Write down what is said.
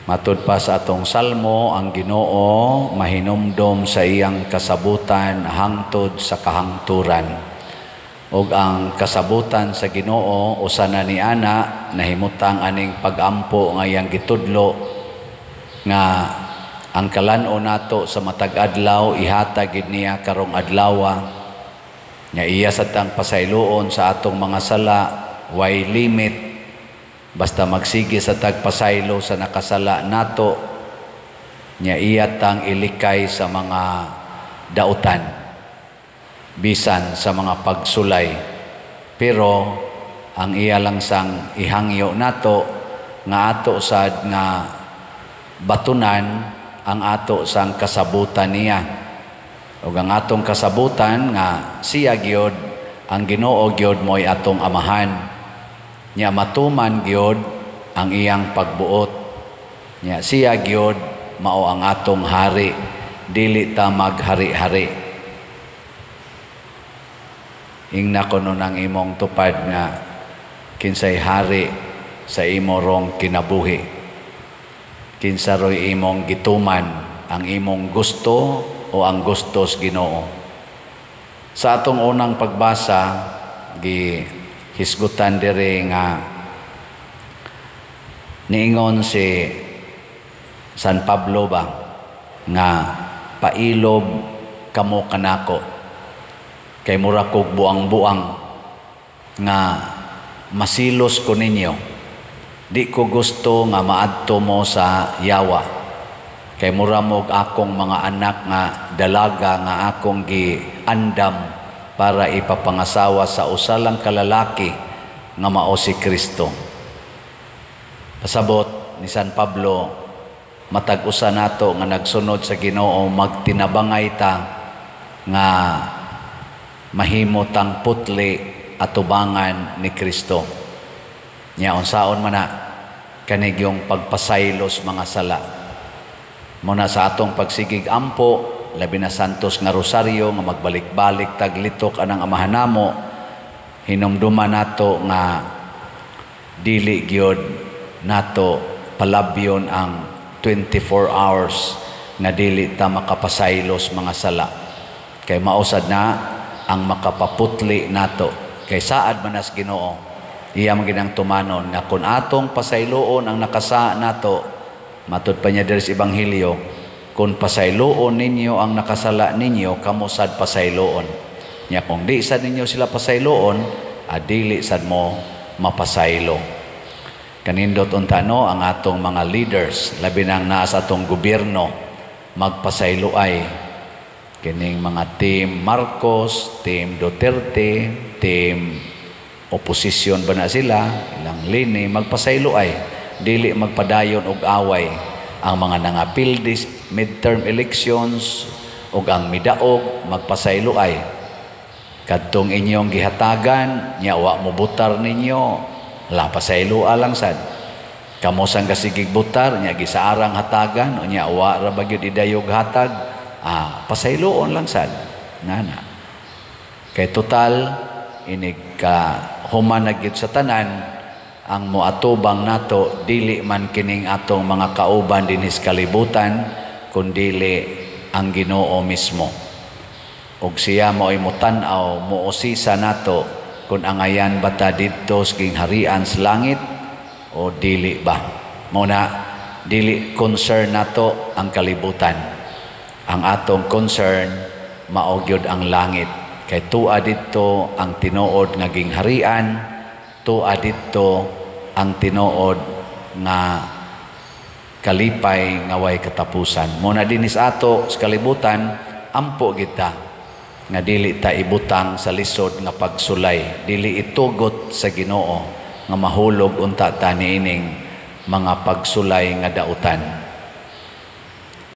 Matud pa sa atong salmo, ang Ginoo mahinumdom sa iyang kasabutan hangtod sa kahangturan. Ug ang kasabutan sa Ginoo usa na ni ana nahimutang aning pagampo nga iyang gitudlo nga ang kalan-on nato sa matag adlaw ihatag gid niya karong adlawa, nga iya sad tang pasayloon sa atong mga sala, way limit, basta magsige sa tagpasaylo sa nakasala nato, nya iya tang ilikay sa mga dautan bisan sa mga pagsulay. Pero ang iya lang sang ihangyo nato nga ato sad nga batunan ang ato sang kasabutan niya, ug ang atong kasabutan nga siya gyud, ang Ginoo gyud, mo'y atong amahan, nya matuman gyud ang iyang pagbuot, nya siya gyud mao ang atong hari, dili ta maghari-hari. Ingna kuno nang imong tupad nga kinsay hari sa imo rong kinabuhi, kinsa roy imong gituman, ang imong gusto o ang gusto sa Ginoo. Sa atong unang pagbasa, gi hisgutan diri nga niingon si San Pablo ba nga "Pailob kamo kanako kay mura kog buang-buang nga masilos ko ninyo. Di ko gusto nga maadto mo sa yawa kay mura mo akong mga anak nga dalaga nga akong giandam para ipapangasawa sa usa lang ka lalaki nga mao si Kristo." Pasabot ni San Pablo, matag usa nato nga nagsunod sa Ginoo, magtinabangay ta nga mahimo tang putli atubangan ni Kristo. Nya unsaon man na kanigyong pagpasaylos mga sala? Muna sa atong pagsigig ampo, labi na santos nga rosaryo nga magbalik-balik taglitok anang Amahan namo, hinumduman nato nga dili gyud nato palabyon ang 24 hours nga dili ta makapasaylos mga sala, kay mausad na ang makapaputli nato, kay saad man nas Ginoo, iya man ginang tumanon nga kung atong pasayloon ang nakasa nato. Matud pa niya diri sa Ebanghelyo, "Kung pasayloon ninyo ang nakasala ninyo, kamo sad pasayloon." Nya kung di sad ninyo sila pasayloon, adili sad mo mapasaylo. Kanindot unta no ang atong mga leaders, labi nang naa sa atong gobyerno, magpasaylo ay kining mga team Marcos, team Duterte, team oposisyon ba na sila, ilang lini, magpasaylo ay dili magpadayon og away ang mga nangapildis midterm elections ug ang midaog. Magpasaylo ay kadtong inyong gihatagan nya wa mo butar ninyo, la, pasaylo lang sad kamo sang gasigig butar. Nya gisaarang hatagan unya wa ra ba gyud idayog hatag, pasayloon lang sad nana, kay total inig ka human na gyud sa tanan, ang moatubang nato dili man kining atong mga kauban dinhi sa kalibutan, kundili ang Ginoo mismo, ug siya mo'y motan-aw, mousisa nato kung angayan ba ta didto sa gingharian sa langit o dili ba. Mao na dili concern nato ang kalibutan. Ang atong concern mao gyud ang langit, kay tua didto ang tinuod nga gingharian, tua didto ang tinuod nga kalipay nga way katapusan. Mao na dinhi sa ato sa kalibutan, ampo kita nga dili ta ibutang sa lisod nga pagsulay, dili itugot sa Ginoo nga mahulog unta ta niining mga pagsulay nga dautan.